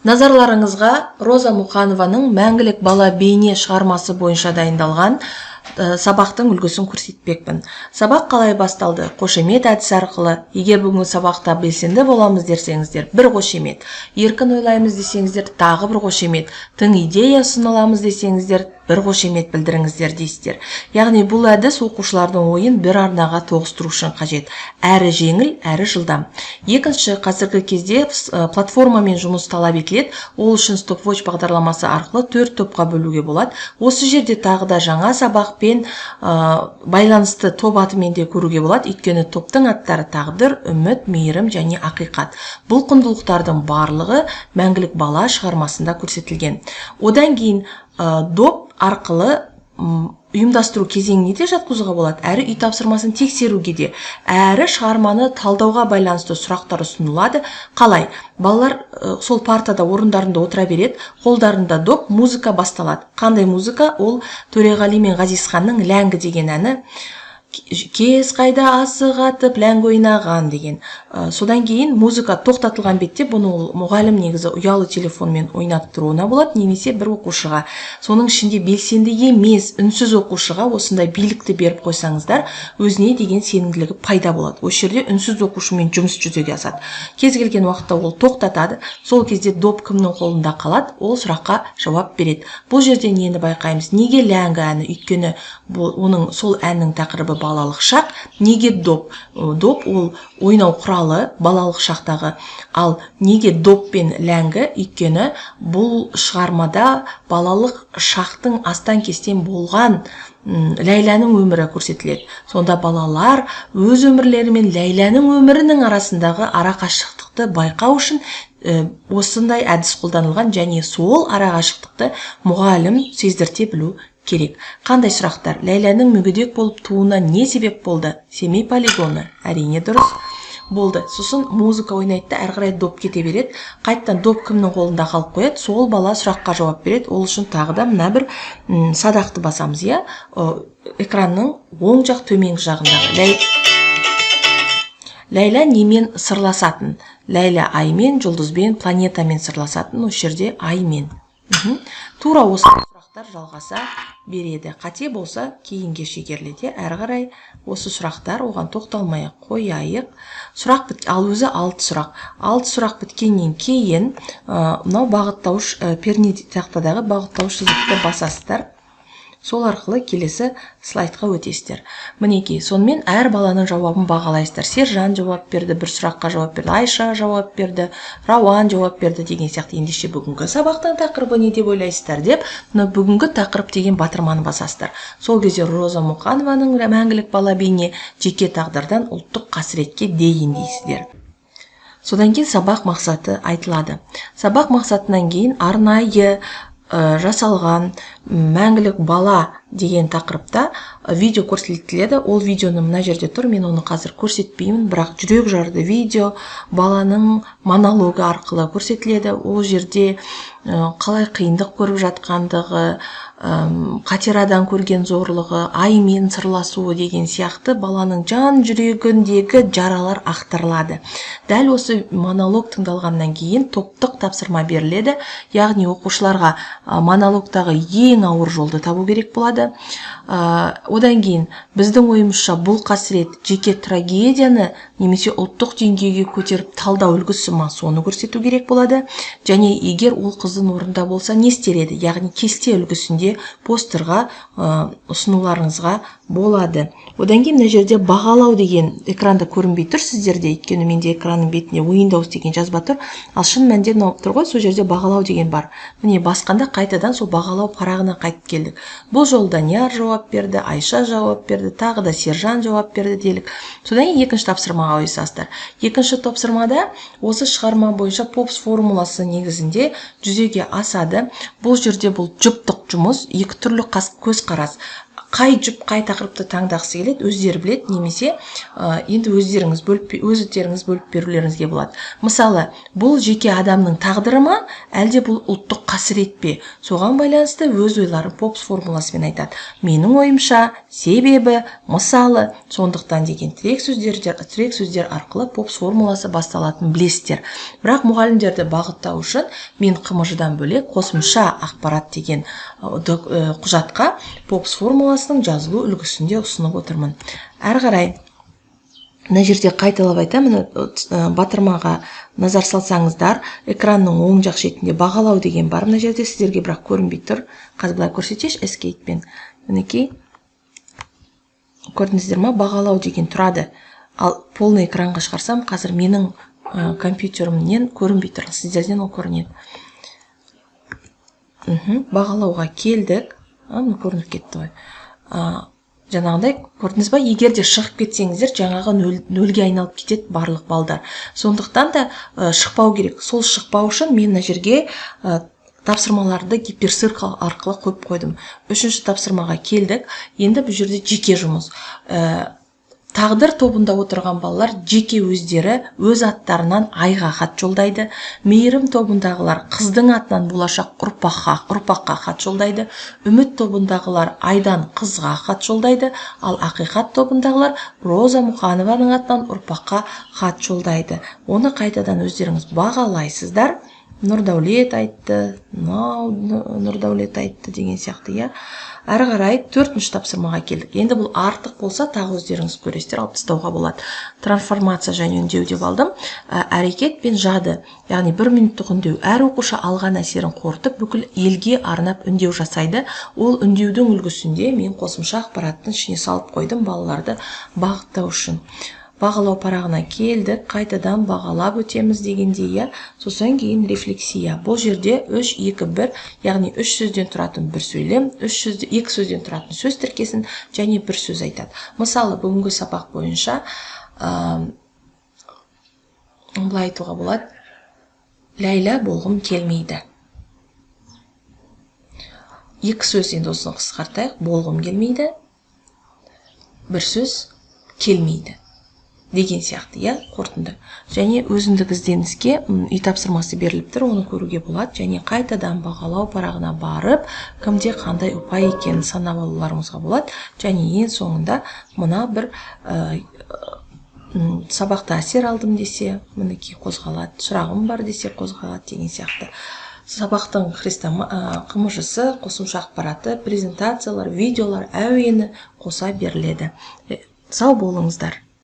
Назарларыңызға Роза Мұқанованың «Мәңгілік бала бейне» шығармасы бойынша дайындалған сабақтың үлгісін көрсетпекпін. Сабақ қалай басталды? Қошемет әдісі арқылы. Егер бүгінгі сабақта белсенді боламыз десеңіздер, бір қошемет, еркін ойлаймыз десеңіздер, тағы бір қошемет, тың идея ұсына аламыз десеңіздер, бір қошемет білдіріңіздер дейсіздер. Яғни бұл әдіс оқушылардың ойын бір арнаға тоғыстыру үшін қажет, әрі жеңіл, әрі жылдам. Екінші, қазіргі кезде платформамен жұмыс талап етіледі. Ол үшін Stopwatch бағдарламасы арқылы төрт топқа бөлуге болады. Осы жерде тағы да жаңа сабақпен байланысты топ атымен де көруге болады, өйткені топтың аттары: тағдыр, үміт, мейірім және ақиқат. Бұл құндылықтардың барлығы «Мәңгілік бала» шығармасында көрсетілген. Одан кейін доп арқылы ұйымдастыру кезеңіне де жатқызуға болады, әрі үй тапсырмасын тексеруге де, әрі шығарманы талдауға байланысты сұрақтар ұсынылады. Қалай? Балалар сол партада, орындарында отыра береді, қолдарында доп, музыка басталады. Қандай музыка ол? Төреғали мен Ғазизханның «Ләңгі» деген әні, «Кез қайда асық атып, ләңгі ойнаған» деген. Содан кейін музыка тоқтатылған бетте бұны ол мұғалім негізі ұялы телефонмен ойнатып тұруына болады немесе бір оқушыға, соның ішінде белсенді емес, үнсіз оқушыға осындай билікті беріп қойсаңыздар, өзіне деген сенімділігі пайда болады. Осы жерде үнсіз оқушымен жұмыс жүзеге асады. Кез келген уақытта ол тоқтатады. Сол кезде доп кімнің қолында қалады, ол сұраққа жауап береді. Бұл жерде нені байқаймыз? Неге «Ләңгі» әні? Өйткені бұл оның, сол әннің тақырыбы балалық шақ. Неге доп? Доп ол ойнау құралы балалық шақтағы. Ал неге доп пен ләңгі? Өйткені бұл шығармада балалық шақтың астан кестен болған Ләйләнің өмірі көрсетіледі. Сонда балалар өз өмірлері мен Ләйләнің өмірінің арасындағы арақашықтықты байқау үшін осындай әдіс қолданылған және сол арақашықтықты мұғалім сездірте білу керек. Қандай сұрақтар? Ләйләнің мүгедек болып тууына не себеп болды? Семей полигоны, әрине, дұрыс болды. Сосын музыка ойнайды да, әрі қарай доп кете береді. Қайтадан доп кімнің қолында қалып қояды, сол бала сұраққа жауап береді. Ол үшін тағы да мына бір садақты басамыз, иә, экранның оң жақ төменгі жағындағы. Ләйлә немен сырласатын? Ләйлә аймен, жұлдызбен, планетамен сырласатын. Осы жерде аймен. Тура осы сұрақтар жалғаса береді. Қате болса, кейінге шегеріледі. Әрі қарай осы сұрақтар, оған тоқталмай ақ қояйық. Сұрақ ал өзі алты сұрақ. Алты сұрақ біткеннен кейін мынау бағыттауыш, перне тақтадағы бағыттауыш сызықты басасыздар. Сол арқылы келесі слайдқа өтесіздер. Мінекей, сонымен әр баланың жауабын бағалайсыздар. Сержан жауап берді, бір сұраққа жауап берді, Айша жауап берді, Рауан жауап берді деген сияқты. Ендеше, бүгінгі сабақтың тақырыбы не деп ойлайсыздар деп, мына «Бүгінгі тақырып» деген батырманы басасыздар. Сол кезде Роза Мұқанованың «Мәңгілік бала бейне: жеке тағдырдан ұлттық қасіретке дейін» дейсіздер. Содан кейін сабақ мақсаты айтылады. Сабақ мақсатынан кейін арнайы жасалған «Мәңгілік бала» деген тақырыпта видео көрсетіледі. Ол видеоны мына жерде тұр, мен оны қазір көрсетпеймін, бірақ жүрек жарды видео баланың монологы арқылы көрсетіледі. Ол жерде қалай қиындық көріп жатқандығы, қатирадан көрген зорлығы, аймен сырласуы деген сияқты баланың жан жүрегіндегі жаралар ақтарылады. Дәл осы монолог тыңдалғаннан кейін топтық тапсырма беріледі, яғни оқушыларға монологтағы ең ауыр жолды табу керек болады. Одан кейін, біздің ойымызша, бұл қасірет жеке трагедияны немесе ұлттық деңгейге көтеріп талдау үлгісі ма, соны көрсету керек болады. Және егер ол қыздың орнында болса, не істер еді? Яғни кесте үлгісінде постерға ұсынуларыңызға болады. Одан кейін мына жерде «Бағалау» деген экранда көрінбей тұр сіздерде, өйткені менде экранның бетінде Windows деген жазба тұр. Ал шын мәнінде мынау тұр ғой, сол жерде «Бағалау» деген бар. Міне, басқанда қайтадан сол бағалау парағына қайтып келдік. Бұл жолы Данияр жауап берді, Айша жауап берді, тағы да Сержан жауап берді делік. Содан кейін екінші тапсырмаға ойысасыздар. Екінші тапсырмада осы шығарма бойынша ПОПС формуласы негізінде жүзеге асады. Бұл жерде бұл жұптық жұмыс, екі түрлі көзқарас. Қай жұп қай тақырыпты таңдағысы келеді, өздері біледі, немесе енді өздеріңіз бөліп берулеріңізге болады. Мысалы, бұл жеке адамның тағдыры ма, әлде бұл ұлттық қасірет пе? Соған байланысты өз ойларын ПОПС формуласымен айтады. Менің ойымша, себебі, мысалы, сондықтан деген тірек сөздер арқылы ПОПС формуласы басталатынын білесіздер. Бірақ мұғалімдерді бағыттау үшін мен ҚМЖ-дан бөлек қосымша ақпарат деген құжатқа ПОПС формуласының жазылу үлгісінде ұсынып отырмын. Әрі қарай мына жерде қайталап айтамын, батырмаға назар салсаңыздар, экранның оң жақ шетінде бағалау деген бар. Мына жерде сіздерге бірақ көрінбей тұр. Қазір былай көрсетейінші Escape-пен. Мінекей, көрдіңіздер ма, бағалау деген тұрады. Ал полный экранға шығарсам, қазір менің компьютерімнен көрінбей тұр, сіздерден ол көрінеді. Бағалауға келдік. Міне көрініп кетті ғой. Жаңағындай көрдіңіз ба, егер де шығып кетсеңіздер, жаңағы нөлге айналып кетеді барлық балдар. Сондықтан да шықпау керек. Сол шықпау үшін мен мына жерге тапсырмаларды гиперссылка арқылы қойып қойдым. Үшінші тапсырмаға келдік. Енді бұл жерде жеке жұмыс. Тағдыр тобында отырған балалар жеке өздері өз аттарынан айға хат жолдайды. Мейірім тобындағылар қыздың атынан болашақ ұрпаққа хат жолдайды. Үміт тобындағылар айдан қызға хат жолдайды. Ал ақиқат тобындағылар Роза Мұқанованың атынан ұрпаққа хат жолдайды. Оны қайтадан өздеріңіз бағалайсыздар. Нұрдәулет айтты, Нұрдәулет айтты деген сияқты, иә. Әрі қарай төртінші тапсырмаға келдік. Енді бұл артық болса, тағы өздеріңіз көресіздер, алып тастауға болады. Трансформация және үндеу деп алдым. Әрекет пен жады, яғни бір минуттық үндеу. Әр оқушы алған әсерін қорытып, бүкіл елге арнап үндеу жасайды. Ол үндеудің үлгісінде мен қосымша ақпараттың ішіне салып қойдым балаларды бағыттау үшін. Бағалау парағына келдік, қайтадан бағалап өтеміз дегендей, иә. Сосын кейін рефлексия. Бұл жерде 3, 2, 1, яғни 3 сөзден тұратын бір сөйлем, 2 сөзден тұратын сөз тіркесін және бір сөз айтады. Мысалы, бүгінгі сабақ бойынша былай айтуға болады: Ләйлә болғым келмейді. 2 сөз, енді осыны қысқартайық, болғым келмейді, бір сөз келмейді деген сияқты, иә, қорытынды. Және өзіндік ізденіске үй тапсырмасы беріліп тұр, оны көруге болады. Және қайтадан бағалау парағына барып, кімде қандай ұпай екенін санап алуларыңызға болады. Және ең соңында мына бір сабақта әсер алдым десе, мінекей қозғалады, сұрағым бар десе қозғалады деген сияқты. Сабақтың ҚМЖ-сы, қосымша ақпараты, презентациялар, видеолар, әуені қоса беріледі. Сау болыңыздар.